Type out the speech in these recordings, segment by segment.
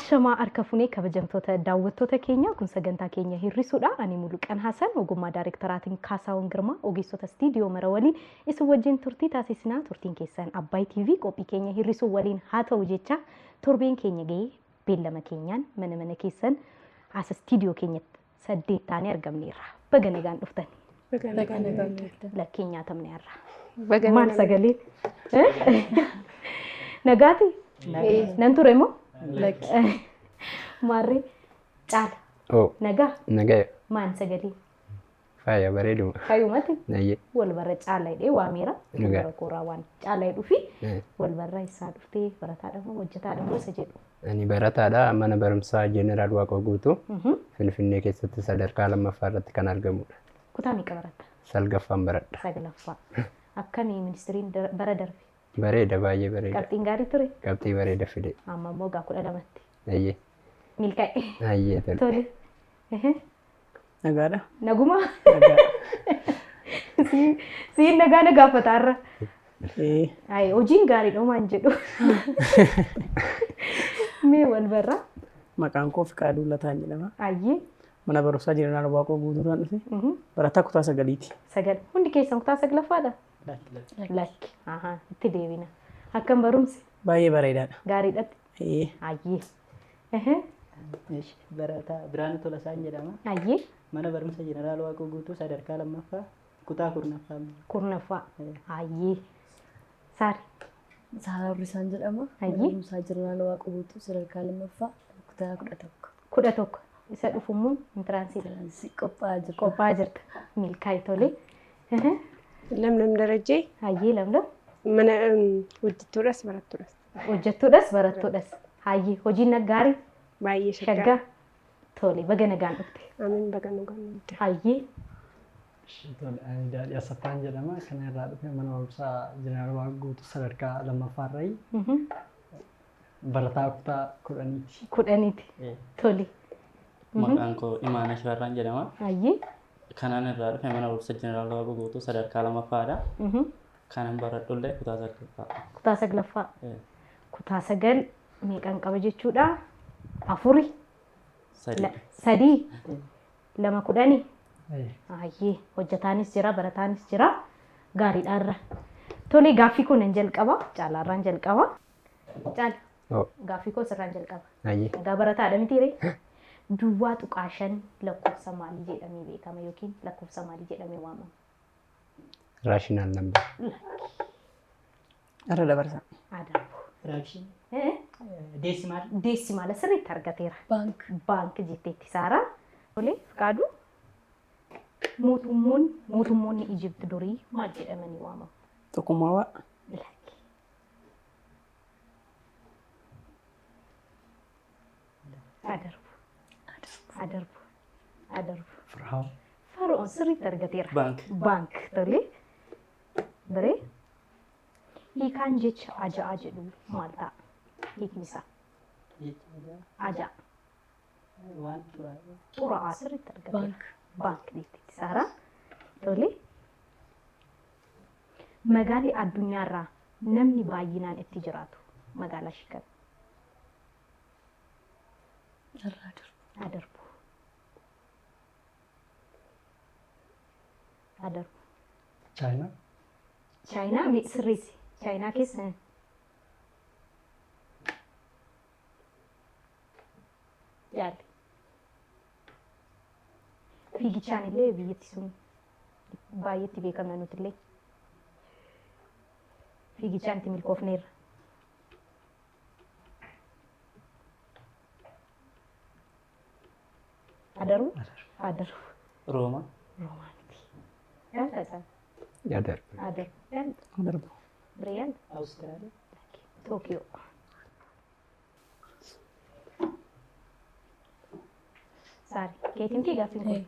Ashamaa harka fuunee kabajamtoota daawwattoota keenya kun sagantaa keenya hir'isuudha. Ani Muluqan Hasan ogummaa daayirektaraatiin Kaasaawwan Girmaa ogeessota istiidiyoo mara waliin isin wajjin turtii taasisnaa. Turtiin keessan Abbaay TV qophii keenya hir'isuu waliin haa ta'u jecha torbeen keenya gahee beellama keenyaan mana mana keessan as istiidiyoo keenyatti 8 taanee argamneerra. Baga nagaan dhuftan. Lakkeen nyaatamne har'a. Maal sagaleen? Nagaati? Nan ture moo? Maarree caala. Nagaa? Nagaa. Maan sagalee? Faaya bareeduma. Faayumati? Nayyee. Wal barra caala jedhee waameera. Nagaa. Bara kooraa waan caala jedhuu fi wal barra isaa dhuftee barataadha moo hojjetaadha moo isa jedhu. Ani barataadha. Mana barumsaa Jeneraal Waaqoo Guutuu Finfinnee keessatti sadarkaa lammaffaa irratti kan argamudha. Kutaa meeqa baratta? Salgaffaan baradha. Saglaffaa. Akkamii ministiriin bara darbe? Bareeda baay'ee bareeda. Qabxiin gaarii ture? Qabxii bareeda fide. Amma immoo gaa 12tti. Ayyee. Milkaa'e. Ayyee tole. Tole. Nagaadha. Naguma? Nagaa. Siin nagaa na gaafata har'a. Ee, Ayi hojiin gaariidha homaan jedhu. Mee wal barra. Maqaan koo Fiqaaduu Lataan jedhama. Ayyee. Mana barumsaa Jeneraal Waaqoo Guutuudhaan dhufe. Barataa kutaa 9ti. 9. Hundi keessan kutaa 9ffaadha? Lakki. Ahaa, itti deebina. Akkam barumsi? Baay'ee bareedaadha. Gaariidhatti? Ee. Ayyee. Barataa Biraanuu Tolasaan jedhama. Ayyee. Mana barumsa Jeneraal Waaqoo Guutuu sadarkaa lammaffaa kutaa 10ffaa. 10ffaa. Ayyee. Saari. Saaraa Hurrisaan jedhama. Ayyee. Mana barumsaa Jeneraal Waaqoo Guutuu sadarkaa lammaffaa kutaa 11. 11. Isa dhufu immoo intiraansiidha. Intiraansii qophaa'aa jirra. Qophaa'aa jirta. Milkaa'e tole. Lamlam Darajjee. Hayyee Lamlam. Mana hojjettuudhas barattuudhas. Hojjettuudhas barattuudhas. Hayyee hojiin naggaarii. Baay'ee shaggaa. Shaggaa. Tole baga nagaan dhufte. Amiin baga nagaan dhufte. Hayyee. Tole ani Daadhii Asaffaan jedhama. Kana irraa dhufe mana barumsaa Jeneraal Waaqoo Guutuu sadarkaa lammaffaa irrayi. Barataa kutaa 10ti. 10ti. Tole. Maqaan koo Imaana Shifarraan jedhama. Hayyee. Kanaan irraa dhufe mana barumsa Jeneraal Waaqoo Guutuu sadarkaa lammaffaadha. Kanan baradhullee kutaa 9ffaa. Kutaa 9ffaa. Kutaa 9 meeqan qaba jechuudha? 4. 3. 3. 2 10. Hayyee hojjetaanis jira barataanis jira gaariidha irra. Tole gaaffii koo nan jalqaba caalaarraan jalqaba. Caala. Gaaffii koo sirraan jalqaba. Hayyee. Egaa barataadha miti ree? Duwwaa tuqaa 5 lakkoofsa maalii jedhamee beekama yookiin lakkoofsa maalii jedhamee waamama? Raashinaal nambar. Irra dabarsa. Adarbu. Raashin. Deesimaal. Deesimaala sirriitti argateera. Baank. Baank jetteetti Saaraa. Tole Fiqaaduu. Mootummoonni Ijipt durii maal jedhamanii waamamu? Tokkummaa. Lakki. Adarbu. Adarbu. Adarbu. Fir'aawn. Fara'oon sirriitti argateera. Baank. Baank tole. Biree. Hiikaan jecha aja'aa jedhu maal ta'a? Hiikni isaa. Aja'a. Waan xuraa'aa. Xuraa'aa sirriitti argateera. Baank. Baank jetteetti Saaraa. Tole. Magaalli addunyaarraa namni baay'inaan itti jiraatu magaalaa ishee kami? Irraa darbu. Adarbu. Adarbu. Chaayinaa. Chaayinaa mee sirreessi. Chaayinaa keessa. Yaali. Fiigichaan illee biyyatti sun baay'eetti beekamna nuti illee. Fiigichaan itti milkoofneerra. Adaruu? Adaruu. Rooma. Roomaa miti. Yaala isaa. Adarbu. Adarbu. Yaala. Adarbu. Biree Awustiraaliyaa. Tookiyoo. Saari, keetimtii gaaffiin kun.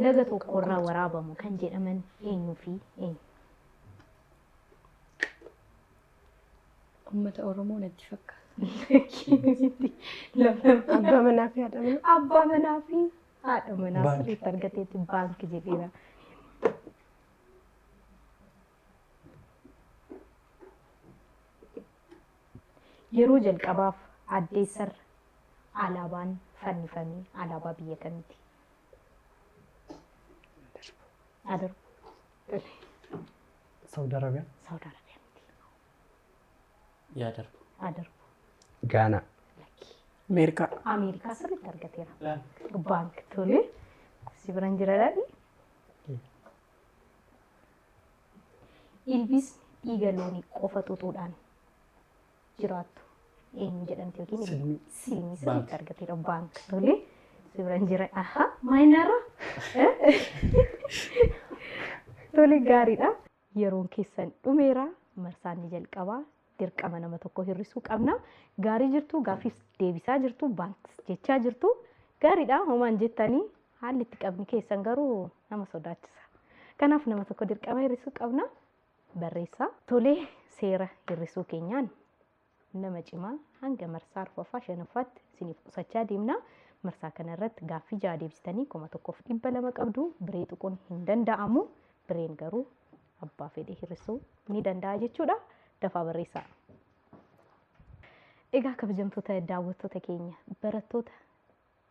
Laga tokkorraa waraabamu kan jedhaman eenyuu fi eenyu? Uummata Oromoo natti fakkaata. Abbaa manaa fi haadha manaa. Abbaa manaa fi haadha manaa sirriitti argateetti baanki jedheera. Yeroo jalqabaaf addeessarra Alaabaan fannifame alaabaa biyya kamiiti? Adarbu. Saudi Arabiyaa. Saudi Arabiyaa miti. Yaa darbu. Adarbu. Gaanaa. Ameerikaa. Ameerikaa sirriitti argateera. Baank tole. Si biraan jira daadhi. Ilbiisni dhiiga loonii qofa xuuxuudhaan jiraattu eenyu jedhamti yookiin Silmii. Silmii sirriitti argateera. Baank tole. Si biraan jira. Aha maayinaarra. Tole gaariidha. Yeroon keessan dhumeera. Marsaan ni jalqabaa. Dirqama nama tokko hir'isuu qabna. Gaarii jirtu gaaffiif deebisaa jirtu baanks jechaa jirtu gaariidha homaan jettanii haalli itti qabni keessan garuu nama sodaachisa. Kanaaf nama tokko dirqama hir'isuu qabna. Barreessaa. Tolee seera hir'isuu keenyaan nama cimaa hanga marsaa arfaffaa shanaffaatti isiniif qusachaa deemna. Marsaa kanarratti gaaffii ja'a deebistanii 1200 qabdu. Biree tuquun hin danda'amu. Bireen garuu abbaa fedhe hir'isuu ni danda'a jechuudha. Dafaa barreessaa. Egaa kabajamtoota daawwattoota keenya barattoota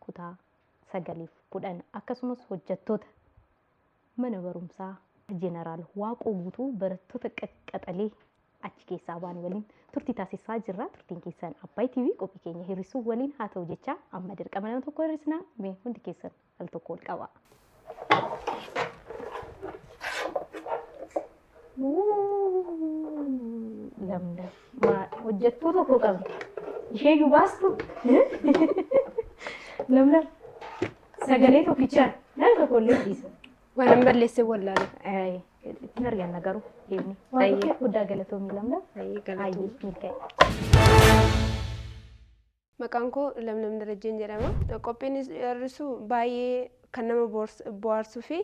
kutaa 9 fi 10 akkasumas hojjettoota mana barumsaa Jeneraal Waaqoo Guutuu barattoota qaqqaxalee achi keessaa ba'an waliin turtii taasisaa jirra. Turtiin keessan Abbaay TV qophii keenya hir'isuu waliin haa ta'u jecha amma dirqama nama tokko hir'isnaa mee hundi keessan al tokko ol qaba. Lamda hojjettuu tokko qabdi. Ishee iyyuu baastu. Lamda sagalee tokkichaan nama tokko illee dhiisa. Waan hin balleesse wallaale. Ittiin arganna garuu deemni. Waan tokkeef guddaa galatoomii Lamda. Galatoomii. Milkaa'e. Maqaan koo Lamlam Darajjeen jedhama. Qophiin hir'isuu baay'ee kan nama bohaarsuu fi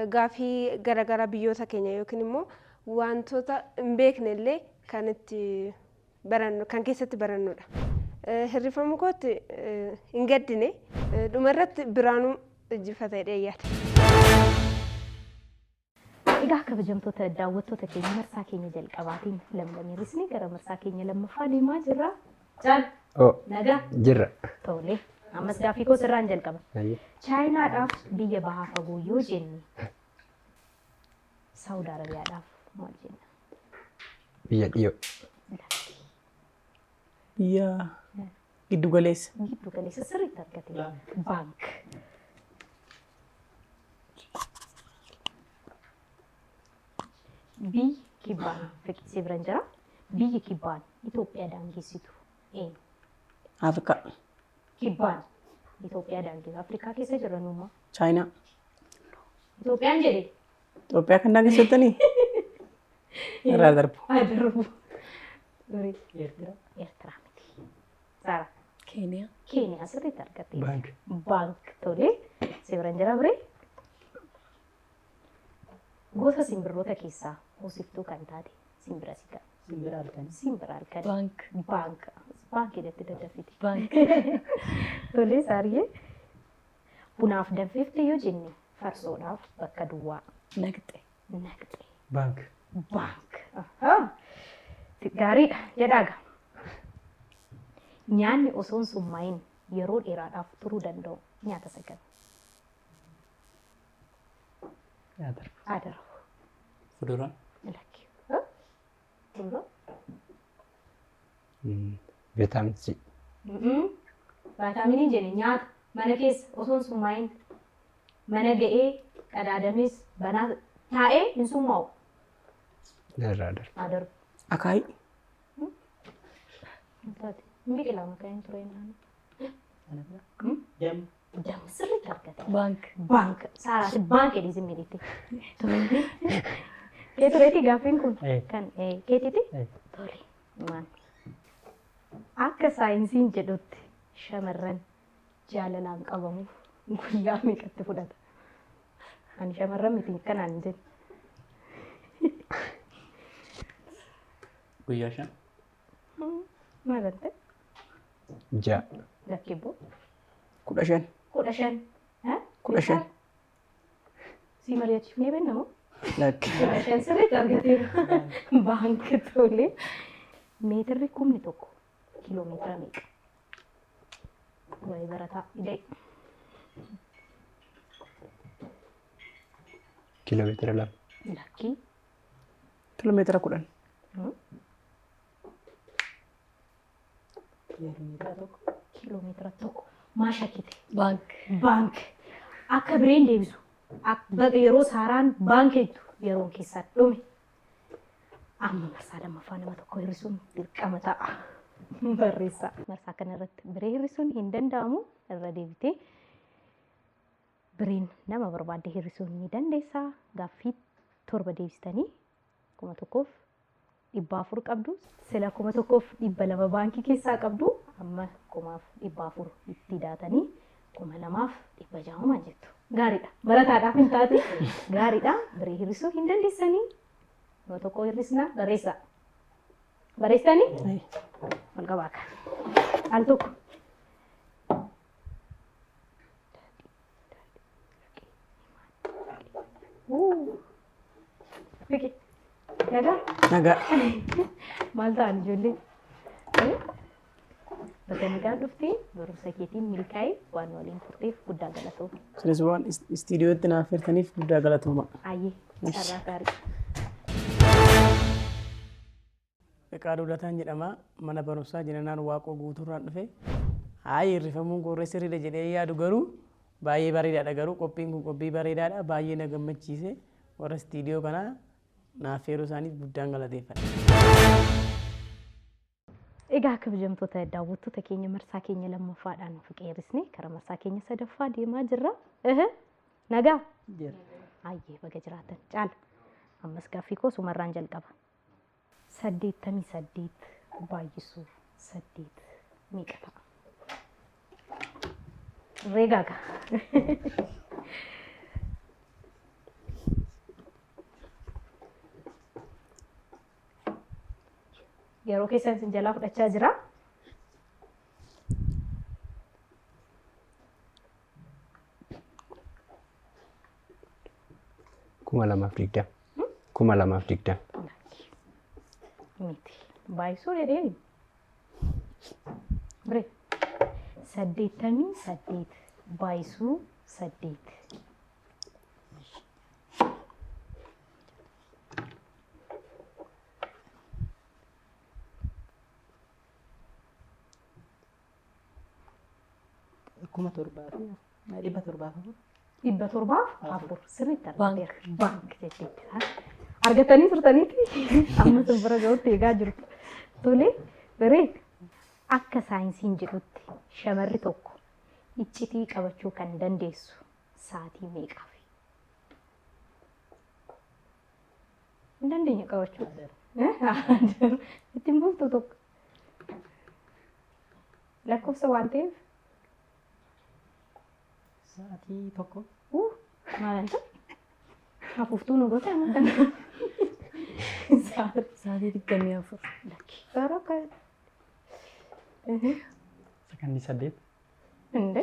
gaaffii garaagaraa biyyoota keenya yookiin immoo wantoota hin beekne illee kan itti barannu kan keessatti barannudha. Hirrifamuu kootti hin gaddine dhumarratti Biraanuu injifata jedhee yaada. Egaa kabajamtoota daawwattoota keenya marsaa keenya jalqabaatiin Lamlam hir'isni gara marsaa keenya lammaffaa deemaa jirra. Caal. Oh. Nagaa. Jirra. Tole. Ammas gaaffii koo sirraan jalqaba. Ayyee. Chaayinaadhaaf biyya bahaa fagoo yoo jenne Saawud Arabiyaadhaaf maal jenna? Biyya dhiyoo. Biyya giddu galeessa. Giddu galeessa sirriitti argate. Baank. Biyyi kibbaan fiqisee biran jira. Biyyi kibbaan Itoophiyaa daangessitu eenyu? Afrikaa. Kibbaan Itoophiyaa daangessitu Afrikaa keessa jira numma. Chaayinaa. Itoophiyaan jedhe. Itoophiyaa kan daangessitanii? Irraa darbu. Haa darbu. Eertiraa. Eertiraa miti. Saara. Keeniyaa. Keeniyaa sirriitti argatte. Baank. Baank tole. Si biran jira biree. Gosa simbirroota keessaa hoosiftuu kan taate simbira si qaba. Simbira halkanii. Simbira halkanii. Baank. Baank. Baankii jetti daddafiti. Baank. Tole Saariyyee. Bunaaf danfifte yoo jenne farsoodhaaf bakka duwwaa. Naqxe. Naqxe. Baank. Baank. Gaariidha jedhaaga. Nyaanni osoo hin summaayin yeroo dheeraadhaaf turuu danda'u nyaata isa kami? Nyaata. Adara. Fuduraa. Lakki. Fuduraa? Vitamin C. Vaayitaaminiin jenne nyaata mana keessa osoo hin summaayin mana ga'ee qadaadamees banaa taa'ee hin summaa'u. Irraa darba. Adarbu. Akaayii. Taate. Hin biqilaa maqaan hin ture naannoo. Damma. Damma sirriitti argate. Baank. Baank. Saaraati baank jedhee zimmi jetti. Kee tureeti gaaffiin kun? Kan keetiiti? Tole. Maal? Akka saayinsiin jedhutti shamarran jaalalaan qabamuuf guyyaa meeqatti fudhata? Ani shamarran miti kanaan hin jenne. Guyyaa 5. Maal ta'e? 6. Lakki boo. 15. 15. 15. Si mari'achiifnee beekna moo? Lakki. 15 sirriitti argateera. Baanki tole. Meetirri 1000 kiiloomeetira meeqa? Waa'ee barataa ida'e. Kiiloomeetira 2. Lakkii. Kiiloomeetira 10. Kiiloomeetira 1. Kiiloomeetira 1. Maa shakkite? Baank. Baank. Akka bireen deebisu. Yeroo Saaraan baankeettu yeroon keessaa dhume. Amma marsaa lammaffaa nama tokko hir'isuun dirqama ta'a. Barreessaa. Marsaa kanarratti biree hir'isuun hin danda'amu. Irra deebitee bireen nama barbaadde hir'isuun ni dandeessaa. Gaaffii 7 deebistanii 1400 qabdu. Sila 1200 baankii keessaa qabdu. Amma 1400 itti daatanii 2600 jettu. Gaariidha. Barataadhaaf hin taate gaariidha. Biree hir'isuu hin dandeessanii. Nama tokko hir'isna barreessaa. Barreessitanii? Wal qabaaka. Al tokko. Fiqi. Nagaa? Nagaa. Maal ta'an ijoollee? Bakka nagaan dhuftee barumsa keetiin milkaa'ee waan waliin turteef guddaa galatooma. Isinis waan istiidiyootti naaf affeertaniif guddaa galatooma. Ayyee carraa gaarii. Fiqaaduu Lataan jedhama. Mana barumsaa Jeneraal Waaqoo Guutuurraan dhufe. Haayyi hirrifamuun koo irra sirriidha jedhee yaadu garuu baay'ee bareedaadha garuu qophiin kun qophii bareedaadha baay'ee na gammachiise warra istiidiyoo kanaa naaf affeeruu isaaniif guddaan galateeffadha. Egaa kabajamtoota daawwattoota keenya marsaa keenya lammaffaadhaan of qeerrisne karaa marsaa keenya sadaffaa deemaa jirra. Nagaa? Ayyee baga jiraatan caala. Ammas gaaffii koo sumarraan jalqaba. 88 baay'isuu 8 meeqa ta'a? Reegaaga. Yeroo keessan isin jalaa fudhachaa jira. 2020. 2020. Miti. Baay'isuu jedhee. Bire. 88 baay'isuu 8. 7704. 704 sirriitti argateera. Baank jetteetti. Argatanii turtaniiti amma sun bira ga'utti eegaa jiru. Tole biree akka saayinsiin jedhutti shamarri tokko iccitii qabachuu kan dandeessu sa'aatii meeqaaf? Hin dandeenye qabachuu. Ittiin bultu tokko. Lakkoofsa waan ta'eef. Sa'aatii 1. Maal ta'e? Afuuftuu nu goota amma kana. Sa'aatii 24. Lakki. Bara akka. Sakandii 8. Inde.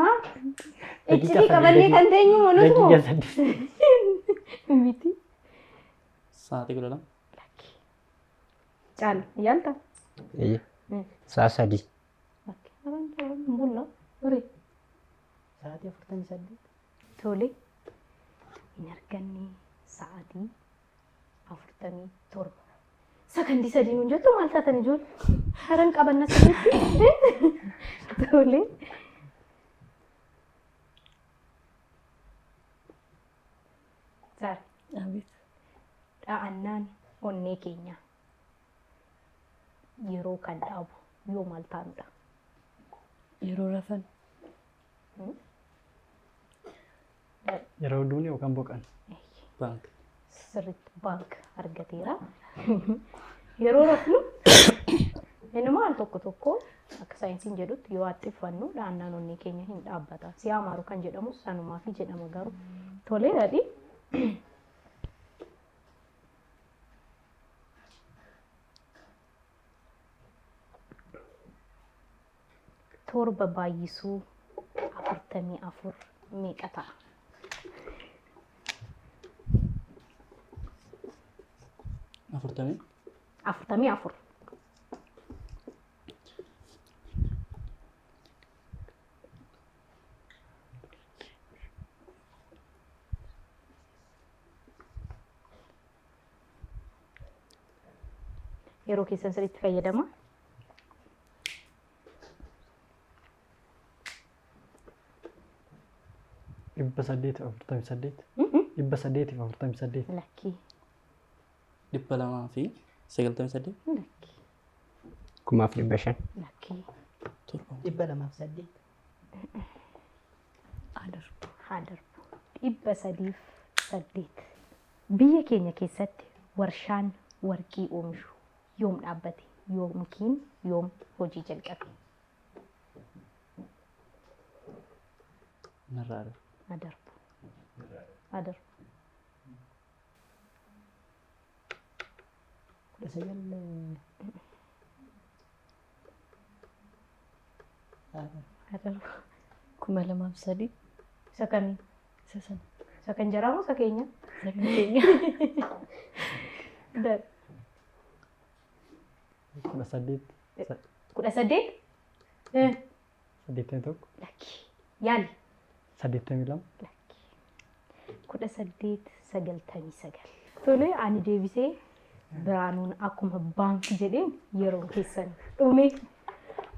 Maa? Iccitii qabannee kan teenyu moo nuti moo? Daqiiqa 8. Miti. Sa'aatii 12. Lakki. Caala yaalta? Eeyyee. Sa'a 3. Lakki. Bulla. Ture. Sa'aatii 48. Tole. Hin arganne sa'aatii 47. Sakandii 3 nuun jettu maal taatan ijoollee? Haran qabanna sirriitti. Tole. Saara. Abeet. Dha'annaan onnee keenya yeroo kan dhaabu yoo maal taanudha? Yeroo rafan. Yeroo duune yookaan boqan. Baank. Sirriitti baank argateera. Yeroo rafnu inuma al tokko tokko akka saayinsiin jedhutti yoo haxxiffannu dha'annaan onnee keenya hin dhaabbata. Si amaaru kan jedhamu sanumaa fi jedhama garuu. Tolee dhadhi. 7 baay'isuu 44 meeqa ta'a? 40. 44. Yeroo keessan sirriitti fayyadama. 848. 848. Lakkii. 298. Lakkii. 1500. Lakkii. 208. Haa darbu. 308. Biyya keenya keessatti warshaan warqii oomishu yoom dhaabbate yookiin yoom hojii jalqabe? Narraa darbu. Haa darbu. Haa darbu. 19. Haa darbu. 2003. Isa kamii? Isa sana. Isa kan jaraa moo isa keenya? Isa kan keenya. 18. 18? 81. Lakkii. Yaali. 82. 1899. Tole ani deebisee Biraanuun akkuma baankii jedheen yeroon keessan dhume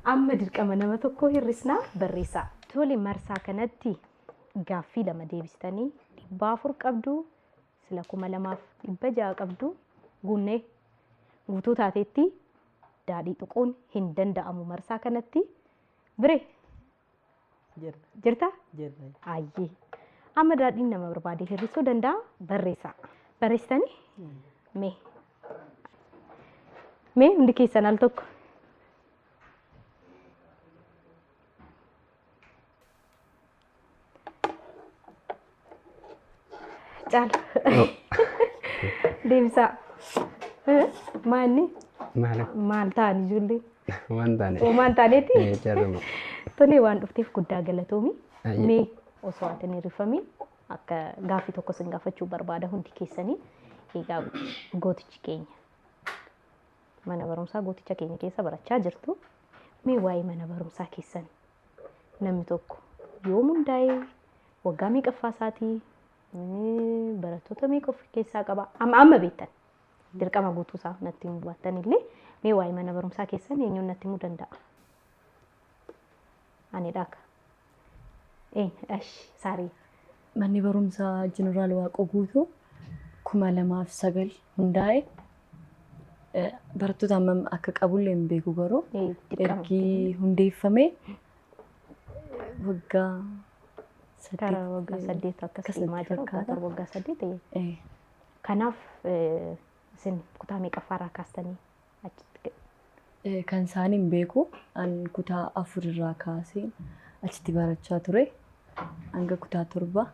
amma dirqama nama tokko hir'isnaa barreessaa. Tole marsaa kanatti gaaffii 2 deebistanii 400 qabdu sila 2600 qabdu guunnee guutuu taateetti daadhii tuquun hin danda'amu marsaa kanatti. Bire jirta? Jirra. Ayyee. Amma daadhiin nama barbaade hir'isuu danda'a barreessaa. Barreessitanii? Mee. Mee hundi keessan al tokko. Caala. Deebisaa. Maalni? Maal? Maal ta'an ijoollee? Waan taane. Homaa hin taaneeti? Carruma. Tolee waan dhufteef guddaa galatoomi. Ayyee. Mee osoo ati hin hirrifamiin akka gaaffii tokko sin gaafachuu barbaada hundi keessanii. Egaa gootichi keenya mana barumsaa gooticha keenya keessa barachaa jirtu. Mee waa'ee mana barumsaa keessan namni tokko yoom hundaa'e waggaa meeqaffaa isaatii barattoota meeqa of keessaa qaba amma beektan dirqama guutuu isaa natti himuu baattan illee mee waa'ee mana barumsaa keessan eenyuun natti himuu danda'a? Ani dhaaka. Eenyu? Saarii. Manni barumsaa Jeneraal Waaqoo Guutuu 2009 hundaa'e. Barattoota hammam akka qabullee hin beeku garuu ergi hundeeffame waggaa Karaa waggaa 8 akkas deemaa jira. Waggaa 7 waggaa 8. Kanaaf isin kutaa meeqaffaarraa kaastanii achitti? Kan isaan hin beeku. An kutaa 4 irraa kaasee achitti barachaa ture. Hanga kutaa 7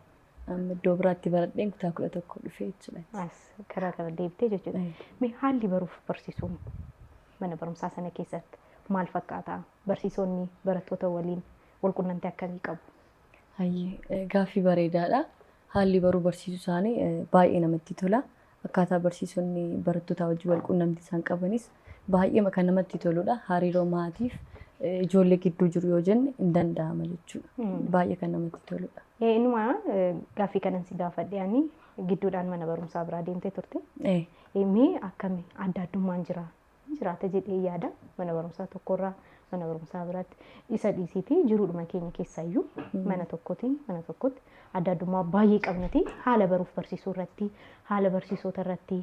amma iddoo biraatti baradheen kutaa 11 dhufee jechuudha. As karaa kana deebitee jechuudha. Mee haalli baruuf barsiisuun mana barumsaa sana keessatti maal fakkaata? Barsiisonni barattoota waliin wal qunnamtii akkamii qabu? Hayyee gaaffii bareedaadha. Haalli baruu barsiisuu isaanii baay'ee namatti tola. Akkaataa barsiisonni barattoota wajjin wal qunnamtii isaan qabanis baay'ee kan namatti toludha. Hariiroo maatiif ijoollee gidduu jiru yoo jenne hin danda'ama jechuudha. Baay'ee kan namatti toludha. Inuma gaaffii kanan si gaafadhe ani gidduudhaan mana barumsaa biraa deemtee turte. Mee akkami adda addummaan jira jiraata jedhee yaada mana barumsaa tokkorraa mana barumsaa biraatti isa dhiisiitii jiruudhuma keenya keessaayyuu mana tokkotiin mana tokkotti adda addummaa baay'ee qabnati haala baruuf barsiisuu irratti haala barsiisota irratti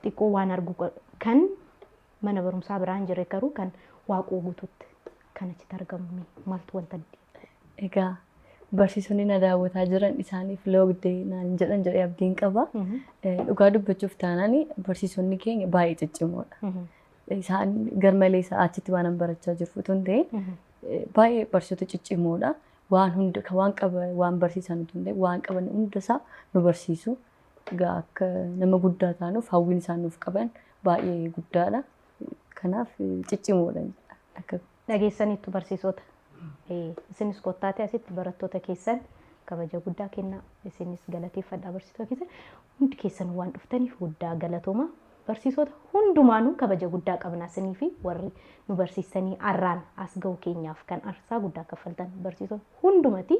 xiqqoo waan argu kan mana barumsaa biraan jirre garuu kan Waaqoo Guutuutti kan achitti argamu maaltu wanta adda? Egaa barsiisonni na daawwataa jiran isaaniif loogdee naan jedhan jedhee abdiin qaba. Dhugaa dubbachuuf taanaan barsiisonni keenya baay'ee ciccimoodha. Isaan garmalee achitti waan barachaa jiru utuu hin ta'in baay'ee barsiisota ciccimoodha. Waan hunda waan qaban waan barsiisan utuu hin ta'in waan qaban hundasaa nu barsiisu. Egaa akka nama guddaa taanuuf hawwiin isaan nuuf qaban baay'ee guddaadha. Kanaaf ciccimoodha. Akka dhageessaniittu barsiisota. Isinis kottaatee asitti barattoota keessan kabaja guddaa kennaa. Isinis galateeffadhaa barsiisota keessan. Hundi keessan waan dhuftaniif guddaa galatooma. Barsiisota hundumaanuu kabaja guddaa qabna isinii fi warri nu barsiisanii arraan as ga'u keenyaaf kan aarsaa guddaa kaffaltan barsiisota hundumati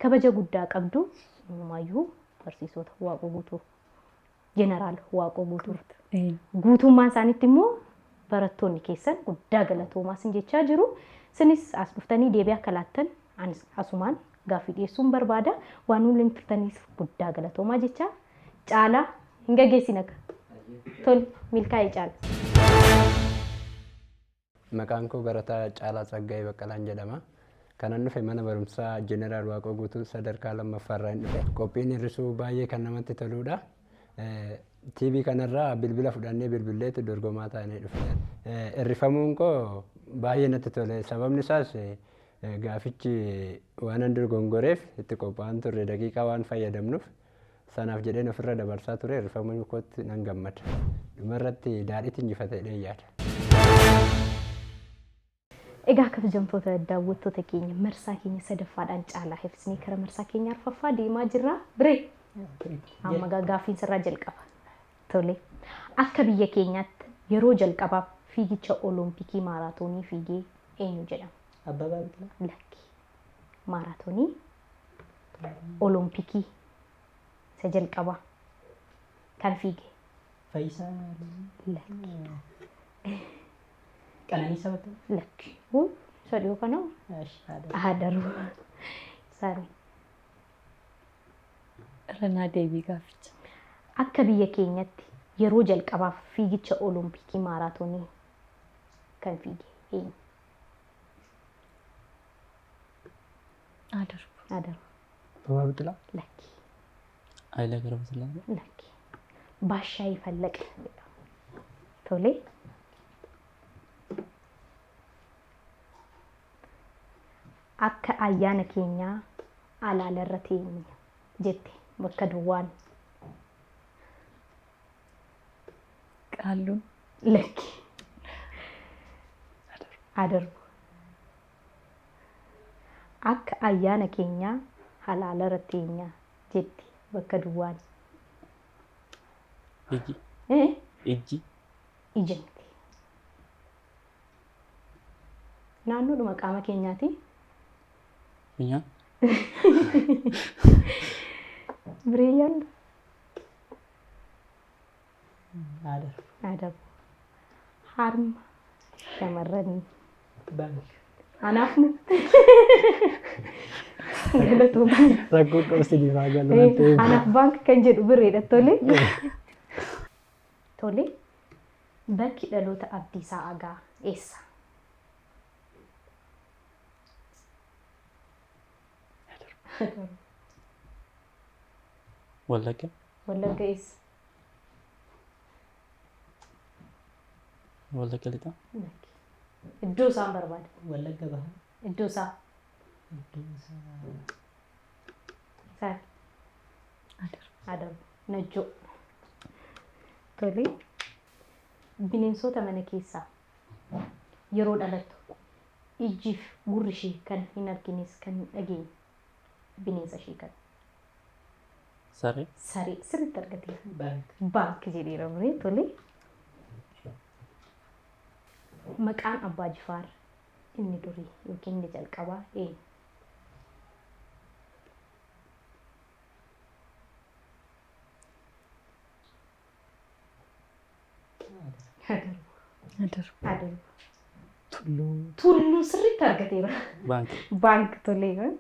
kabaja guddaa qabdu. Hundumayyuu barsiisota Waaqoo Guutuu Jeneraal Waaqoo Guutuu guutummaan isaaniitti immoo Barattoonni keessan guddaa galatoomaa isin jechaa jiru. Isinis as dhuftanii deebii akka laattan anis asumaan gaaffii dhiyeessuun barbaada. Waan nu waliin turtaniif guddaa galatoomaa jechaa Caalaa hin gaggeessin akka. Tole milkaa'ee Caala. Maqaan koo Barataa Caalaa Tsaggaayee Baqqalaan jedhama. Kanan dhufe mana barumsaa Jeneraal Waaqoo Guutuu sadarkaa lammaffaarraa hin dhufe. Qophiin hir'isuu baay'ee kan namatti toludha. TV kanarraa bilbila fudhannee bilbilleetu dorgomaa taanee dhufne. Hir'ifamuun koo baay'ee natti tole. Sababni isaas gaafichi waanan dorgongoreef itti qophaa'an turre daqiiqaa waan fayyadamnuuf sanaaf jedheen ofirra dabarsaa ture hir'ifamuu kootti nan gammada. Dhumarratti Daadhiitu injifata jedheen yaada. Egaa kabajamtoota daawwattoota keenya marsaa keenya sadaffaadhaan caalaa hir'isnee kara marsaa keenya arfaffaa deemaa jirra. Biree amma gaa gaaffiin sirraa jalqaba. Tole. Akka biyya keenyaatti yeroo jalqabaaf fiigicha olompikii maaraatoonii fiigee eenyu jedhama? Abbabaa Biqilaa. Lakki. Maaraatoonii olompikii isa jalqabaa kan fiige. Fayyisaa Lakki. Qananiisaa Baqqalaa. Lakki. Isa dhiyoo kana Ashi haadha. Hadaruu. Saarii. Irra naa deebii gaafficha. Akka biyya keenyatti yeroo jalqabaaf fiigicha olompikii maaraatoonii kan fiige eenyu? Hadaruu. Hadaruu. Abbabaa Biqilaa. Lakki. Hayilee Gabrasillaasee. Lakki. Baashaayii Fallaqa jedhama. Tole. Akka ayyaana keenyaa alaalarra teenya jette bakka duwwaan. Qaalluun. Lakki. Adarbu. Akka ayyaana keenyaa halaalarra teenya jetti bakka duwwaan. Ijji. Ijji. Ija miti. Naannoodhuma qaama keenyaati. Funyaan. Bireeyyaan Hadarbu. Adabu. Harma shamarranii. Baank. Anaaf nu. Galatooma. Rakkoo qabsi difaa galu waan ta'eef. Anaaf baank kan jedhu birreedha tole. Tole. Bakki dhaloota Abdiisaa Agaa eessa? Wallagga. Wallagga eessa? Wallagga lixaa. Lakki. Iddoo isaan barbaada. Wallagga bahaa. Iddoo isaa. Iddoo isaa. Saari. Adabu. Najjoo. Tole. Bineensota mana keessaa yeroo dhalattu ijjiif gurri ishee kan hin argines kan hin dhageenye bineensa ishee kan. Saree. Saree sirriitti argateera. Baank. Baank jedheera muree tole. Maqaan Abbaa Jifaar inni durii yookiin inni jalqabaa eenyu? Adarbu. Adarbu. Tulluu. Tulluu sirriitti argateera. Baank. Baank tolee.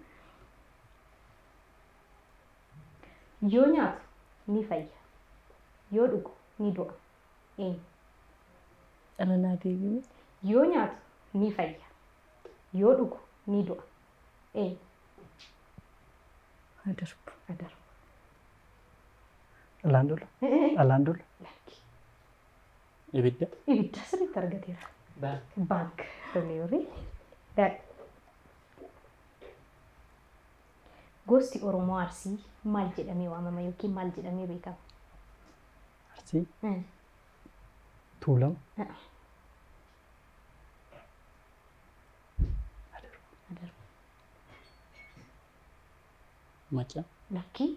Yoo nyaatu ni fayya. Yoo dhugu ni du'a. Eenyu? Irra naa deebii. Yoo nyaatu ni fayya. Yoo dhugu ni du'a. Eenyu? Adarbu. Adarbu. Dhalaan dola. Dhalaan dola. Lakki. Ibidda. Ibidda sirriitti argateera. Baank. Baank tolee horii. Gosti Oromoo Arsii maal jedhamee waamama yookiin maal jedhamee beekama? Arsii. Tuulama. Adarbu. Macca. Lakkii.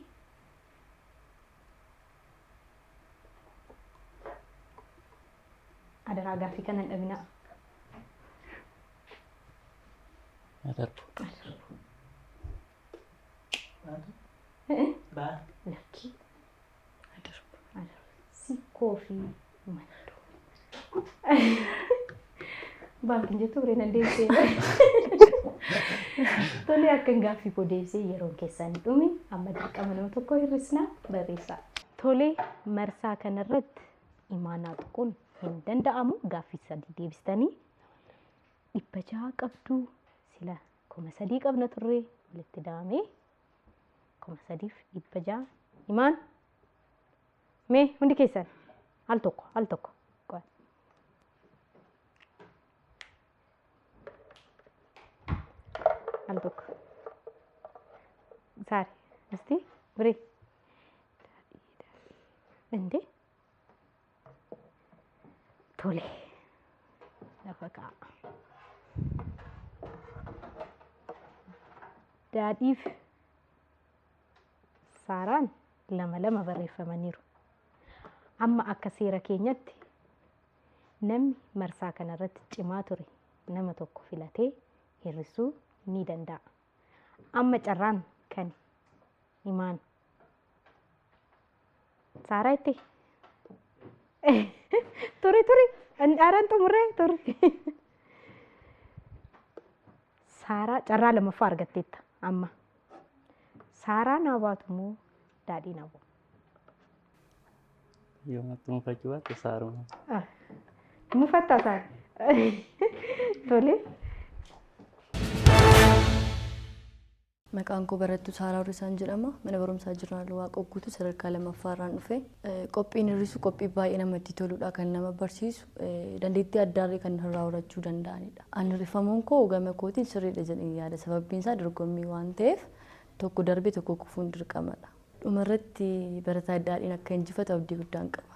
Adaraa gaaffii kana hin dhabinaa. Adarbu. Adarbu. Baatu. Baatu. Lakkii. Adarbu. Adarbu. Sikkoo fi maddoo. Baankiin jettu biree nan deebisee. Tole akkan gaaffii koo deebisee yeroon keessan dhume amma dirqama nama tokko hir'isna barreessaa. Tole marsaa kanarratti imaanaa tuquun hin danda'amu gaaffii sadii deebistanii 600 qabdu sila 3000 qabna turre walitti daamee 3600 imaan mee hundi keessan al tokko al tokko. Al tokko. Saari, isti, biree. Inde. Tole. Lafa kaa'a. Daadhiif Saaraan lama lama barreeffamaniiru. Amma akka seera keenyatti namni marsaa kanarratti cimaa ture nama tokko filatee hir'isuu ni danda'a. Amma carraan kan imaan. Saaraa itti. Turi turi. Dhaaraan xumurree turi. Saaraa carraa lammaffaa argatteetta amma. Saaraa naa baatu moo daadhii naa baatu? Yoo natti mufachuu baatte Saaruma. Mufattaa Saara. Tole. Maqaan koo barattuu Saaraa Horisaan jedhama. Mana barumsaa Jeneraal Waaqoo Guutuu sadarkaa lammaffaarraan dhufe. Qophiin hir'isu qophii baay'ee namatti toludha kan nama barsiisu. Dandeettii addaallee kan irraa horachuu danda'anidha. Ani hir'ifamuun koo gama kootiin sirriidha jedheen yaada. Sababbiin isaa dorgommii waan ta'eef tokko darbee tokko kufuun dirqamadha. Dhumarratti barataa Daadhiin akka injifatu abdii guddaan qaba.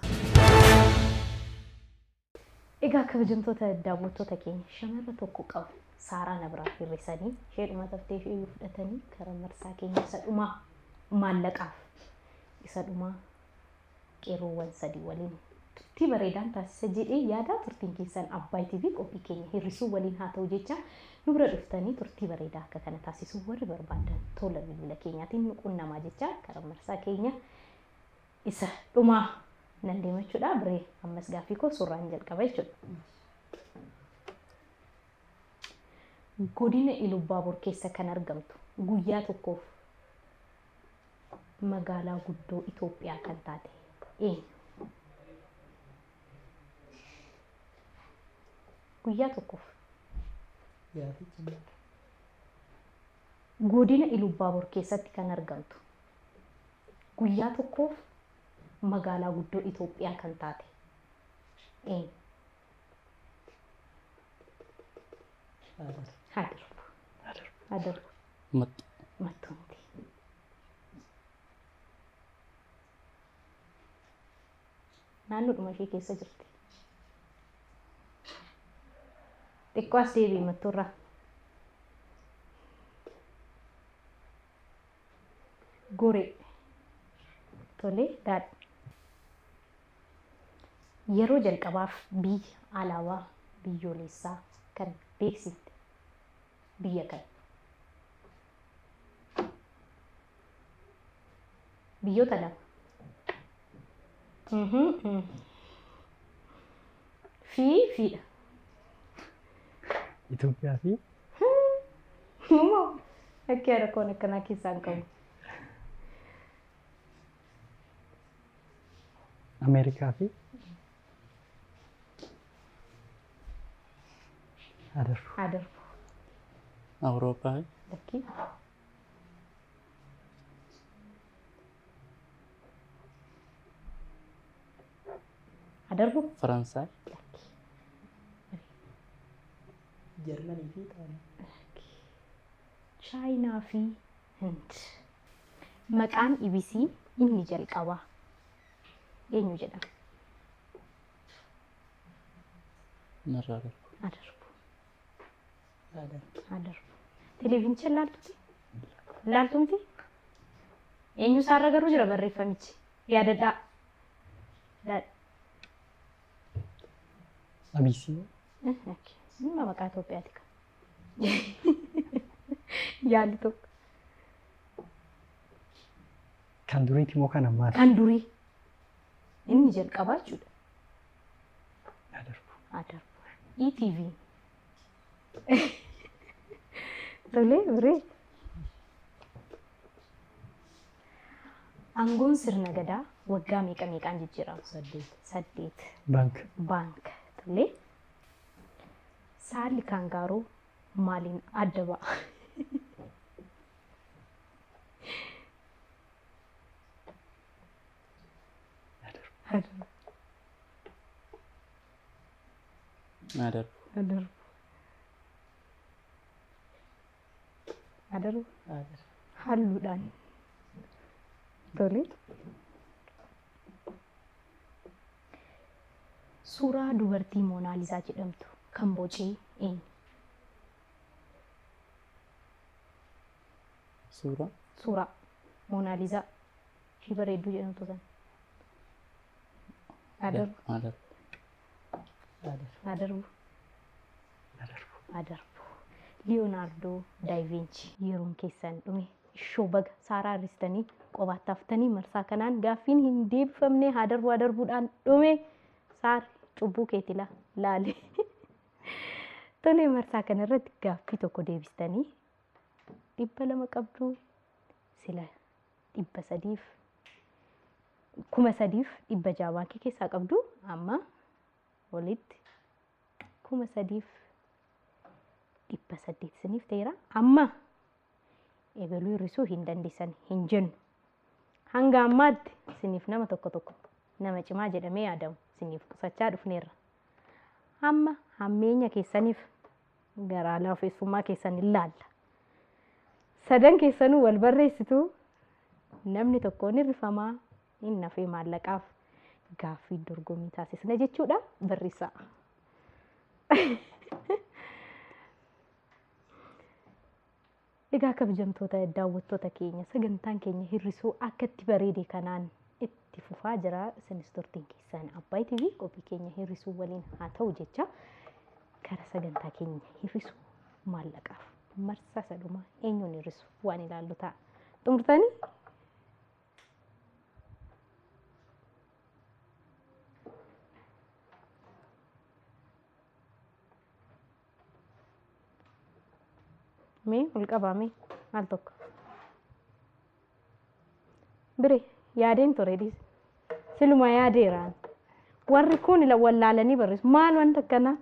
Egaa kabajamtoota daawwattoota keenya shamarra tokko qabu Saaraa na biraa hir'isanii isheedhuma taftee ishee fudhatanii karaa marsaa keenya isa dhumaa maallaqaaf isa dhumaa qeerroowwan sadii waliin turtii bareedaan taasisa jedhee yaada turtiin keessan Abbaay TV qophii keenya hir'isuu waliin haa ta'u jecha nu bira dhuftanii turtii bareedaa akka kana taasisuu warri barbaadan tola bilbila keenyaatiin nu qunnamaa jecha karaa marsaa keenya isa dhumaa nan deemachuudha biree ammas gaaffii koo suuraan jalqaba jechuudha. Godina Ilubbaabor keessa kan argamtu guyyaa tokkoof magaalaa guddoo Itoophiyaa kan taate eenyu? Guyyaa tokkoof. Godina Ilubbaabor keessatti kan argamtu guyyaa tokkoof magaalaa guddoo Itoophiyaa kan taate eenyu? Hadarbu. Hadarbu. Mattu. Mattuu miti. Naannoodhuma ishee keessa jirti. Xiqqoo as deebi'i mattuurraa. Goree. Tole daadhi. Yeroo jalqabaaf biyya alaabaa biyyoolessaa kan beeksifte biyya kami? Biyyoota lama. Fi fiidha. Itoophiyaa fi Moo akka rakkoon akkanaa keessaa hin qabu. Ameerikaa fi Adarbu. Adarbu. Awurooppaa fi Lakkii. Adarbu. Faransaay. Lakkii. Jarmanii fi Xaaliyaanii. Chaayinaa fi Hind. Maqaan EBC inni jalqabaa eenyu jedhama? Narraa darbu. Adarbu. Adarbu. Televezyiinicha ilaaltuti? Ilaaltu miti? Eenyu isaarra garuu jira barreeffamichi? Yaadadhaa. ABC. Dhimma maqaa Itoophiyaati kan. Yaalli tokko. Kan duriiti moo kan ammaati? Kan durii. Inni jalqabaa jechuudha. Adarbu. Haa darbu. ETV. Tolee, biree. Aangoon sirna gadaa waggaa meeqa meeqaan jijjiirama? 8. 8. Baank. Baank. Tolee. Saalli kaangaaroo maaliin adda ba'a? Haa darbu. Adarbu. Adarbu. Halluudhaan. Tole. Suuraa dubartii Moonaalisaa jedhamtu kan bocee eenyu? Suuraa. Suuraa Moonaalisaa ishii bareedduu jedhamtu sana. Adarbu. Haa darbu. Adarbu. Adarbu. Liyonaardoo Daavinchi yeroon keessan dhume ishoo baga saaraa hir'istanii qobaatti haftanii marsaa kanaan gaaffiin hin deebifamne haa darbu haa darbuudhaan dhume saar cubbuu keeti laale. Tolee marsaa kanarratti gaaffii tokko deebistanii 200 qabdu sila 300 3,600 baankii keessaa qabdu amma walitti 3,800 isiniif ta'eera. Amma eegaluu hir'isuu hin dandeessan hin jennu. Hanga ammaatti isiniif nama tokko tokko nama cimaa jedhamee yaadamu isiniif qusachaa dhufneerra. Amma hammeenya keessaniif garaa laafessummaa keessan ilaalla. Sadan keessanuu wal barreessitu namni tokko ni rifamaa inni nafee maallaqaaf gaaffii dorgommii taasisna jechuudha. Barreessaa. Egaa kabajamtoota daawwattoota keenya sagantaan keenya hir'isuu akka itti bareede kanaan itti fufaa jira. Isinis turtiin keessan Abbaay TV qophii keenya hir'isuu waliin haa ta'u jecha kara sagantaa keenya hir'isuu maallaqaaf marsaa sadhumaa eenyuun hir'isu waan ilaallu ta'a. Xumurtanii? Mee ol qabaa mee maal tokko? Bire yaadeen ture dhiis. Siluma yaadeeraan. Warri kun wallaalanii barreessu. Maal wanta akkanaa?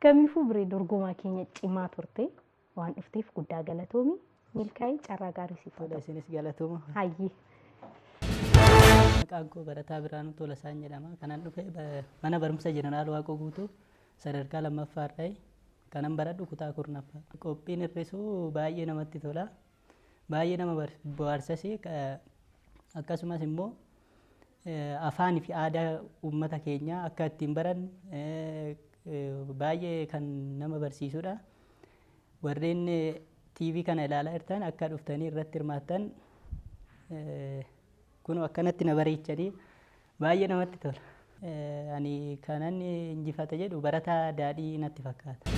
Kamiifuu biree dorgomaa keenya cimaa turte waan dhufteef guddaa galatoomi. Milkaa'ii carraa gaarii siif haa Tola ta'u. isinis galatooma. Hayyee. Maqaan koo Barataa Biraanuu Tolasaan jedhama. Kanan dhufe mana barumsa Jeneraal Waaqoo Guutuu sadarkaa lammaffaa irraa kanan baradhu kutaa 10ffaa. Qophiin hir'isuu baay'ee namatti tola. Baay'ee nama bohaarsas. Akkasumas immoo afaanii fi aadaa uummata keenyaa akka ittiin baran baay'ee kan nama barsiisudha. Warreen TV kana ilaalaa jirtan akka dhuftanii irratti hirmaattan kun akkanatti na bareechanii baay'ee namatti tola. Ani kanan injifata jedhu barataa daadhii natti fakkaata.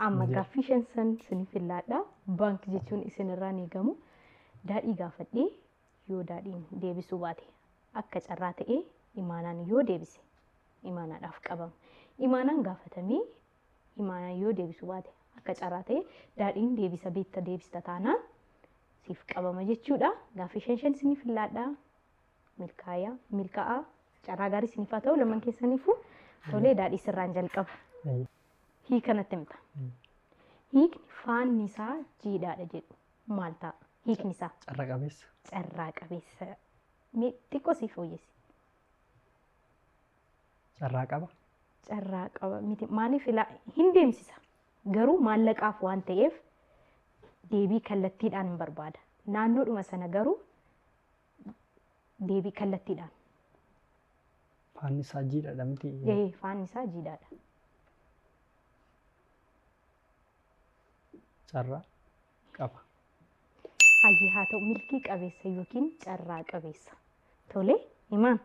Amma gaaffii shan san isiniif illaadha. Baank jechuun isinirraa ni eegamu. Daadhii gaafadhee yoo daadhiin deebisuu baate akka carraa ta'ee imaanaan yoo deebise imaanaadhaaf qabama. Imaanaan gaafatamee imaanaan yoo deebisuu baate akka carraa ta'ee daadhiin deebisa beekta deebista taanaan siif qabama jechuudha. Gaaffii shan shan isiniif illaadha. Milkaa'aa milkaa'aa carraa gaarii isiniif haa ta'u lamaan keessaniifuu tolee daadhii sirraan jalqaba. Hiika natti himta. Hiikni faanni isaa jiidhaadha jedhu maal ta'a? Hiikni isaa Carra qabeessa. carraa qabeessa. Mee xiqqoo siif fooyyessi. Carraa qaba. Carraa qaba miti maaliif ilaa hin deemsisa. Garuu maallaqaaf waan ta'eef deebii kallattiidhaan hin barbaada. Naannoodhuma sana garuu deebii kallattiidhaan. Faanni isaa jiidhaadha miti. Ee faanni isaa jiidhaadha. Carraa qaba. Hayyee haa ta'u milkii qabeessa yookiin carraa qabeessa. Tole himaan.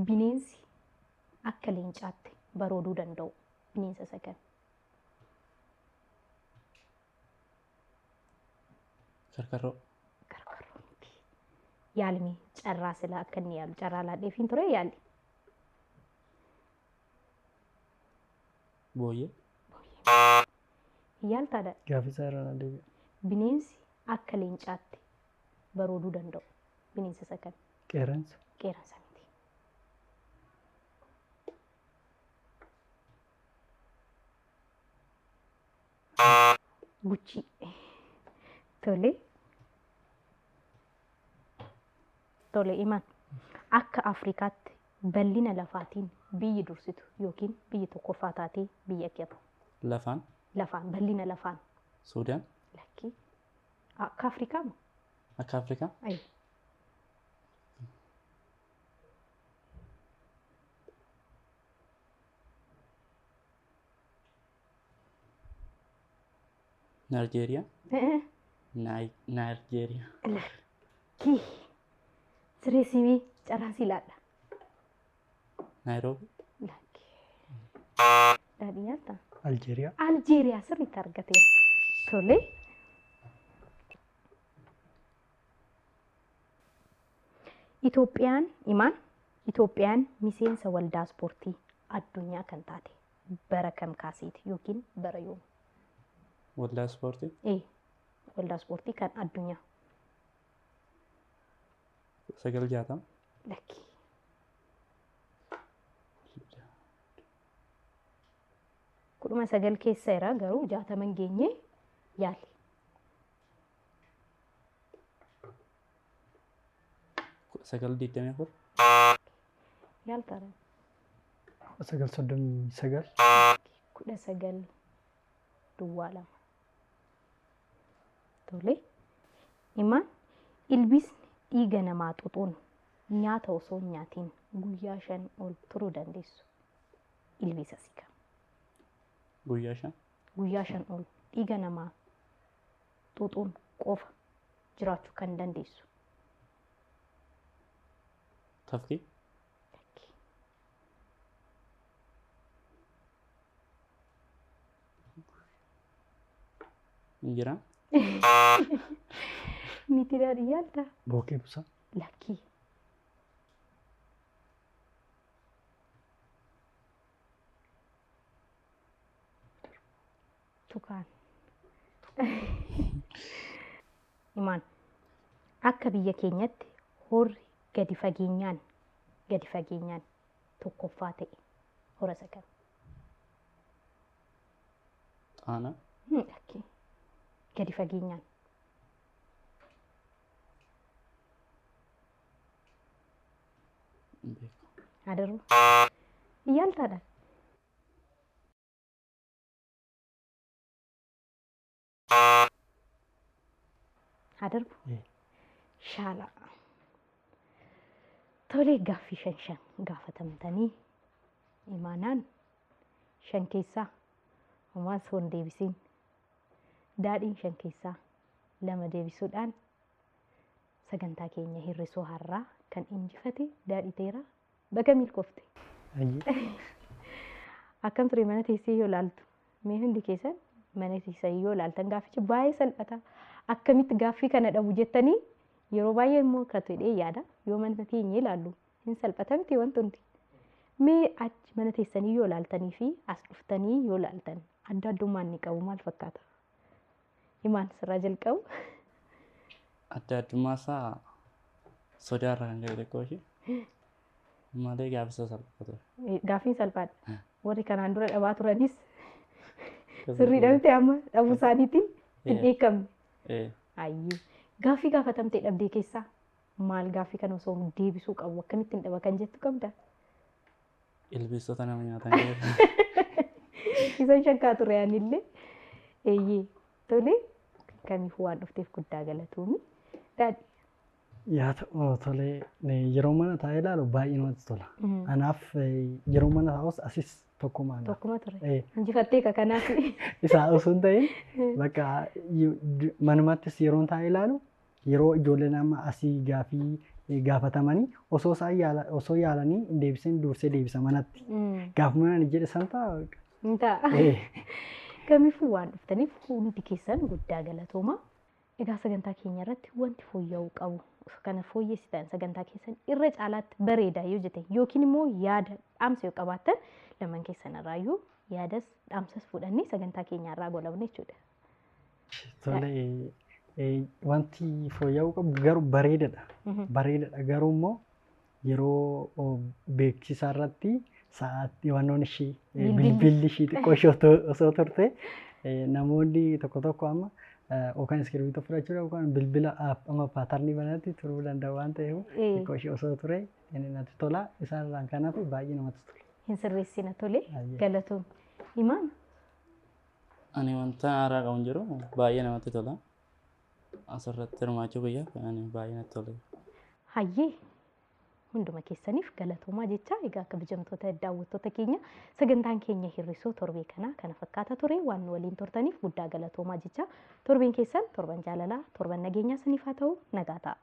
Bineensi akka leencaatti barooduu danda'u bineensa isa kami? Karkarroo. Karkarroo miti. Yaalmi carraa silaa akka inni yaalu carraa laadheefiin ture yaalli. Booyyee. Yaaltaadha. Gaaffii isaa irra na deebi'a. Bineensi akka leencaatti barooduu danda'u. Bineensa isa kami? Qeerransa. Qeerransa miti. Guchii. Tole. Tole Imaan. Akka Afrikaatti bal'ina lafaatiin biyyi dursitu yookiin biyyi tokkoffaa taatee biyya kami? Lafaan. Lafaan bal'ina lafaan. Suudaan. Lakkii. Akka Afrikaa moo? Akka Afrikaa. Ayi. Naayijeeriyaa. Naayijeeriyaa. Lakkii. Siree simee carraan si laadha. Naayiroobi. Lakkii. Daadhii nyaata? Aljeeriyaa. Aljeeriyaa sirriitti argateera. Tole. Itoophiyaan Imaan Itoophiyaan miseensa waldaa ispoortii addunyaa kan taate bara kam kaaseeti yookiin bara yoom? Waldaa ispoortii. Ee, waldaa ispoortii kan addunyaa. 960. Lakkii. 19 keessa jira garuu 60 hin geenye yaali. 1924. Yaaltaadha. 939. 1902. Tole. Imaan ilbiisni dhiiga namaa xuxuun nyaata osoo hin nyaatiin guyyaa 5 ol turuu dandeessu. Ilbiisa si kam? Guyyaa 5. Guyyaa 5 ol dhiiga namaa xuxuun qofa jiraachuu kan dandeessu. Tafkii. Lakkii. Injiraan. Miti daadhii yaaltaa? Bookee busaa. Lakkii. Tukaan. Imaan akka biyya keenyatti horri gadi fageenyaan tokkoffaa ta'e hora isa kam? Xaanaa. Lakkii. Gadi fageenyaan. Hin beeku. Adaruu. Yaaltaadha. Adarbu. Shaala. Tolee gaaffii 5 5 gaafatamtanii imaanaan 5 keessaa homaa osoo hin deebisiin daadhiin 5 keessaa 2 deebisuudhaan sagantaa keenya hir'isuu har'aa kan injifate daadhii teeraa baga milkoofte. Akkam ture mana teessee yoo ilaaltu mee hundi keessan mana teessee yoo ilaaltan gaaffichi baay'ee salphata. Akkamitti gaaffii kana dhabu jettanii yeroo baay'ee immoo kan ta'e yaada yoo mana teenyee ilaallu hin salphata miti wanti hundi. Mee achi mana teessanii yoo ilaaltanii fi as dhuftanii yoo ilaaltan adda addummaan inni qabu maal fakkaata? Imaan sirraa jalqabu. Adda addummaa isaa sodaarraa kan ka'e xiqqoo ishee. Malee gaaffisa salphaa ture. Gaaffiin salphaadha. Warri kanaan dura dhabaa turanis sirriidha miti amma dhabuu isaaniitiin hin dheekkamne. Ayyee gaaffii gaafatamtee dhabdee keessaa maal gaaffii kana osoo deebisuu qabu akkamittiin dhaba kan jettu qabda? Ilbiisota nama nyaatan keessaa. Isan shakkaa ture anillee. Eeyyee tole kamiifuu waan dhufteef guddaa galatoomi. Daadhii. Yaa ta'u tolee yeroo mana taa'ee ilaalu baay'ee namatti tola. Anaaf yeroo mana taa'us asis tokkuma anaaf. Tokkuma ture. Injifattee ka kanaaf. Isaa osoo hin ta'in bakka manumattis yeroo taa'ee ilaalu yeroo ijoolleen amma asii gaafii gaafatamanii osoo isaan osoo yaalanii hin deebisin dursee deebisa manatti. Gaafuma ani jedhe san ta'a. Hin ta'a. Kamiifuu waan dhuftaniif hundi keessan guddaa galatooma. Egaa sagantaa keenya irratti wanti fooyya'uu qabu kana fooyyessitan sagantaa keessan irra caalaatti bareeda yoo jette yookiin immoo yaada dhaamsa yoo qabaattan lamaan keessan irraayyuu yaadas dhaamsas fudhannee sagantaa keenya irraa golabne jechuudha. Tole, wanti fooyya'uu qabu garuu bareedadha. Bareedadha garuu immoo yeroo beeksisa irratti sa'aatii wannoon ishii bilbilli ishii xiqqoo ishee osoo turte namoonni tokko tokko amma yookaan iskiriiptoo fudhachuu yookaan bilbila amma paatarnii banatti turuu danda'u waan ta'eef xiqqoo ishee osoo ture inni natti tola isaan irraan kanaaf baay'ee namatti tola. Hin sirreessina tole galatoom. Imaan. Ani wanta haaraa qabu hin jiru baay'ee namatti tola. Asirratti hirmaachuu guyyaa ani baay'ee natti tola. Hayyee hunduma keessaniif galatoomaa jecha egaa kabajamtoota daawwattoota keenya sagantaan keenya hir'isuu torbee kana kana fakkaata ture waan nu waliin turtaniif guddaa galatoomaa jecha torbeen keessan torban jaalalaa torban nageenyaa saniif haa ta'u nagaa ta'a.